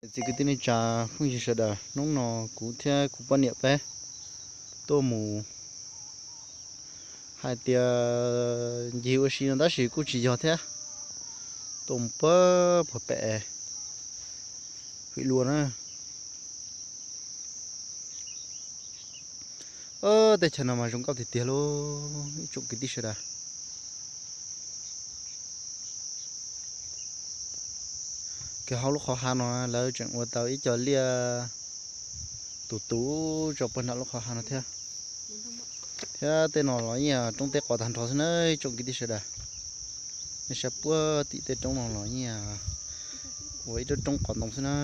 Txiv kwv tij neej tsa phooj ywg sawv daws, hnub no kuv thiab kuv poj niam peb tuaj mus hais tias ncig ua si no tab sis kuj tsis yog thiab. Tuaj mus puag puag pem Hwm Luas na. Teb chaws no mas zoo nkauj tiag tiag lauj ib tsoom kwv tij sawv daws. Kev hauv lub qhov hav no lawv tseem ua tau ib co liaj tus tus tso puag nram lub qhov hav no thiab. Thiab tej no los yeej roob teb qos tag nrho xwb na ib tsoom kwv tij sawv daws. Nej saib puag tim tej roob no los yeej ua ib roob roob qos ntoo xwb na.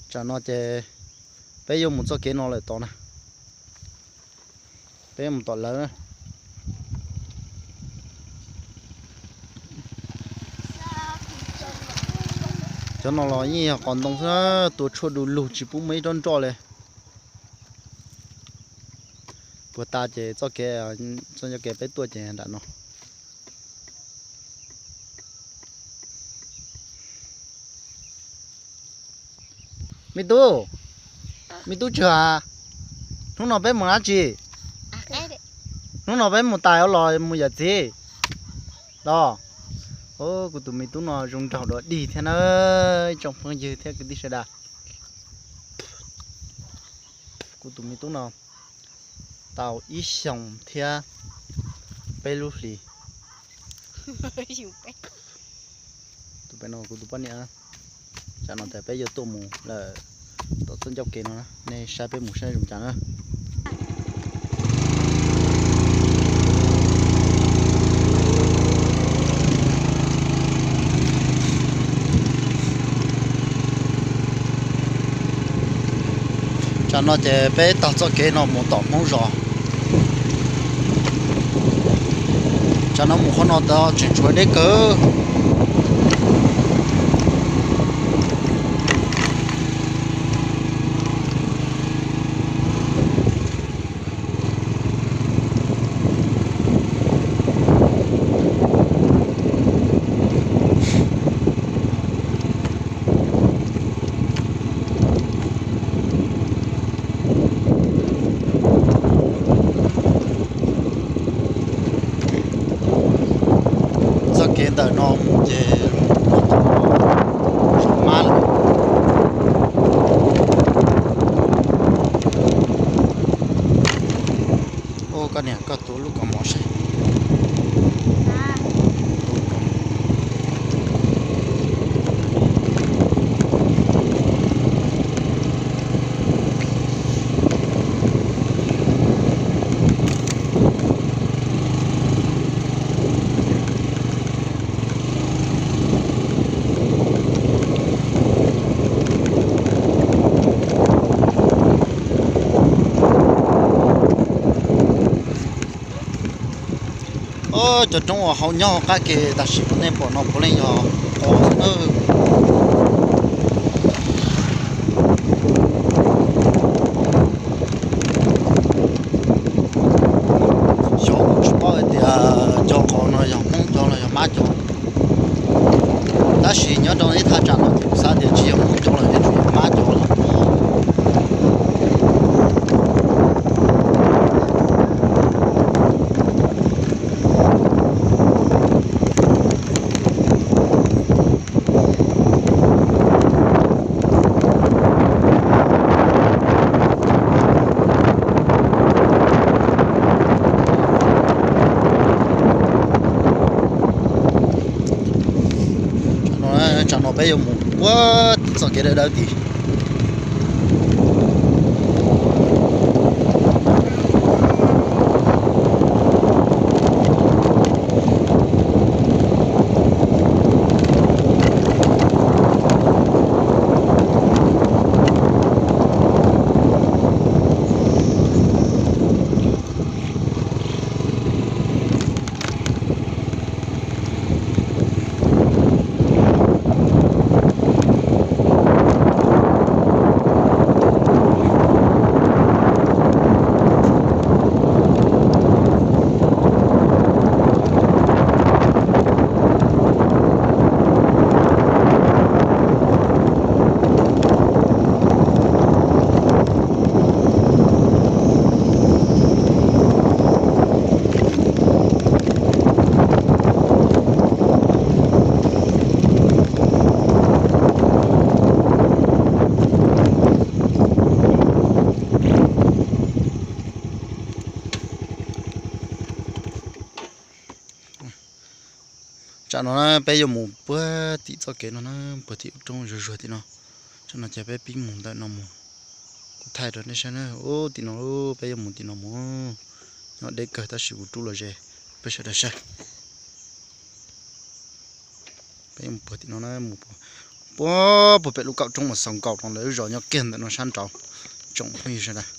Tsam no ces peb yuav mus txoj kev no lawm tod na. Peb mus tom lawv na. Cov no los yeej yog qos ntoo xwb na, tua tshuaj du lug tsis pub muaj ib tsob nroj li. Puag ta ces txoj kev, txoj ncauj kev peb tuaj ces nram no. Me tub, me tub Tswv Has, hnub no peb mus dab tsi? Hnub no peb mus tais los mus yawm txiv los? Kuv tus me tub no zoo nraug dua dig thiab na, ib tsoom phooj ywg thiab kwv tij sawv daws. Kuv tus me tub no tau ib xyoos thiab peb lub hlis. Tus pem no kuv tus poj niam. Tsam no tas peb yuav tuaj mus lawm tom txoj ncauj kev no, nej saib peb mus saib zoo cas na. Tsam no ces peb taug txoj kev no mus tom Hmoob zos. Tsam no mus qhov no tseem tshuav deb kawg. Txoj kev ntawm no mus ces mus tom zos Mab lawm. Ua koj niam, koj tuav lub kaus mom saib. Cov roob uas hauv nyob hauv qab ke tam sim uas nej pom no puav leej yog qos xwb na. Xyov kuv tsis paub hais tias cov qos no yog Hmoob cov los yog Mab cov, tab sis nyob rau ib thaj tsam no ces kuv xav tias tsis yog Hmoob cov lawm, yeej tsuas yog Mab cov lawm. Tsam no peb yuav mus ua txoj kev dawb dawb tid. Tsam no na peb yuav mus puag tim txoj kev no na, puag tim ub roob zuag zuag tim no. Tsam no ces peb pib mus ntawm no mus. Kuv thaij rau nej saib na, ub tim no, peb yuav mus tim no mus. Nyob deb kawg tab sis kuv rub los ze peb sawv daws saib. Peb yuav mus puag tim no na, mus puag, puag pem lub kaum roob uas xaus nkaus rau lawv lub zos nyob kiag ntawm no sab nraud. Tsoom phooj ywg sawv daws,